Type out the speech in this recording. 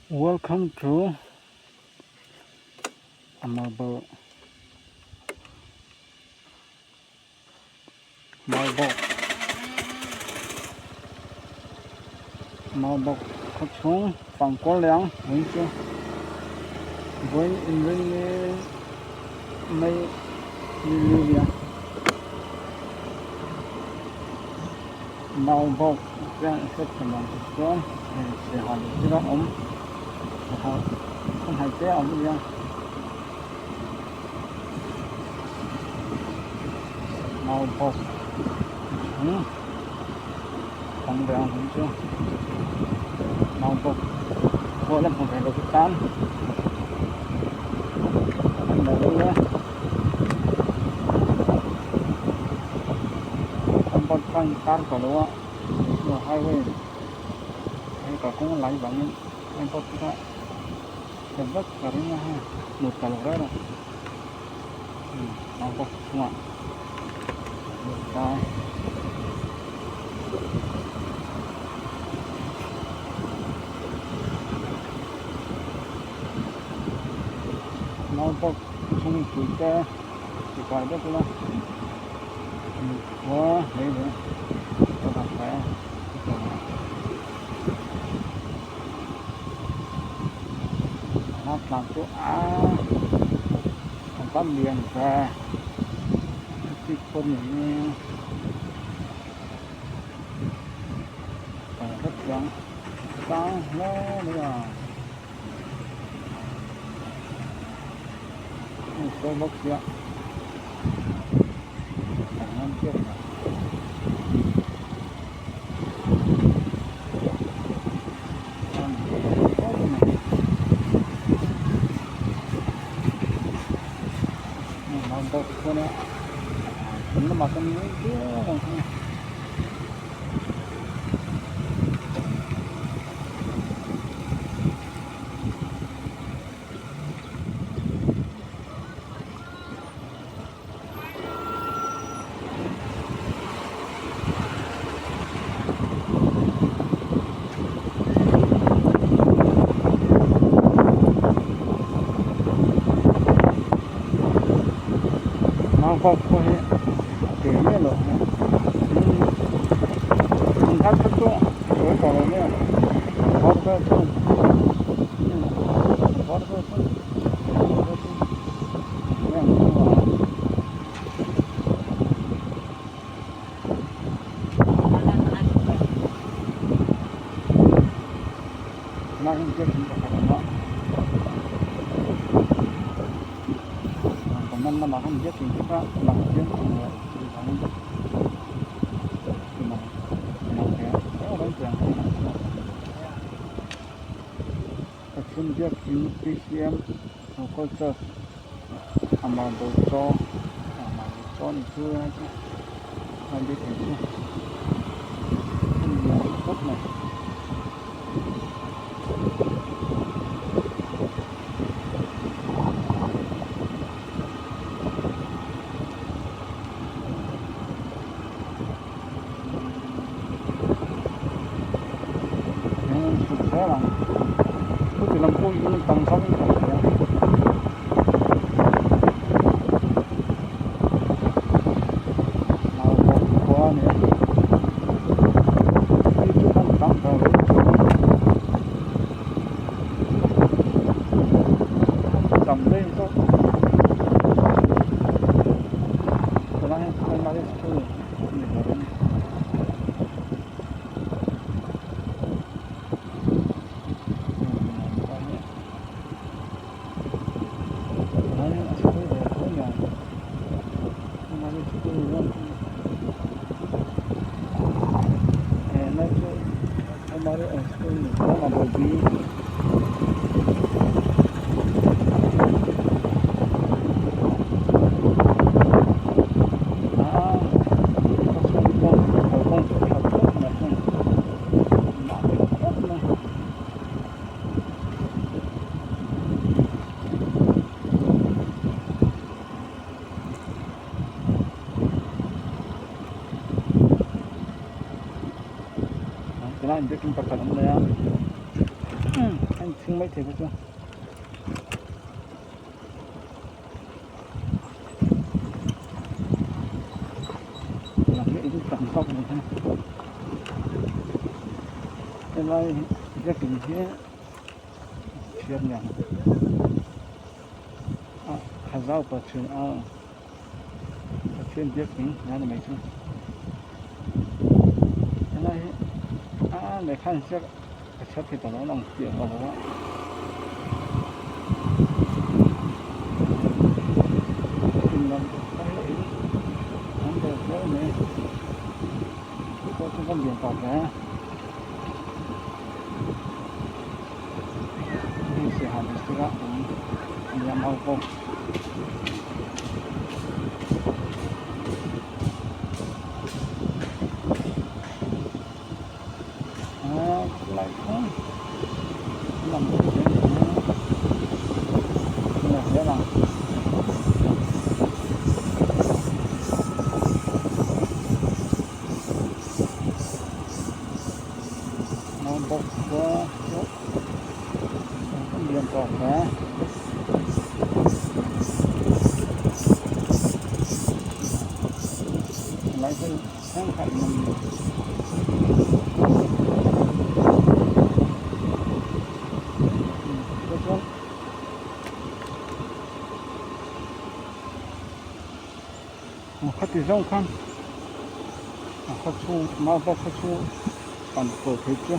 Welcome to Marble Maubawk Maubawk khaw chhung fangkual liang ui chu vawiin inrin ni mai ni li nia Maubawk chuan a hriat thiam ang chu chuan hei saiha leh thil a awm saiha khawhmai te a awm ania. Maubawk chung kawng ve ang hun chu Maubawk khua la hmu ve lo te tan an lo lo e compound kha in tar tawh lo a highway hei kalkawng a lai vangin airport te kha Ka vek ka ring a hei mut ka lo rel a mau bawk chungah lut ta mau bawk chung pui te ti kai vek ila khua hlei leh ka dah fai a. Hnap tlang chu a a va lian ve traffic pawh ni kan hre chiang sang hle mai a hei sawi bawk sia kan ngam chiah lo. Mau pawh hi a tui miah loh a in thar kha chu sawi tawh lo mai a var vel thung var vel thung. Comment lamah khan biakin te kha lang chiang ang leh chuvangin lang ve reng reng tih ang hi a ni. Pathian biakin PCM Local Church a marble chaw a marble chaw ni chu a chu a biakin chu a lian khawp mai. Chhuk zel ang chuti lam pawh in tam zawk in ka hria naupan khua a ni a mi chu khan tam ber lo tam daih zawk tunah hian primary school a ni ber a ni. Tunah inbiakin pakhat a awm leh a an chhung. thleng maithei kha chu. Lam hi in tam vak lo hi helai biakin hi chhiat lian a thazau pathian a pathian biakin nia ni mai chu helai hi a lehkha an ziak ka chhiar thei tawh lo ang tih a lo a. In lam pawh hi in an ber hle mai chu pawh chu kan lian tawh hle hei Siaha district ah awm a nia Maupawk. Ah khawlai kha lang thei a hle ang. Maubawk khua chu a lian tawk hle. Lai hmun thenkhat in chuan khati zawng khan a khaw chhung Maubawk khaw chhung kan kawl thei chu.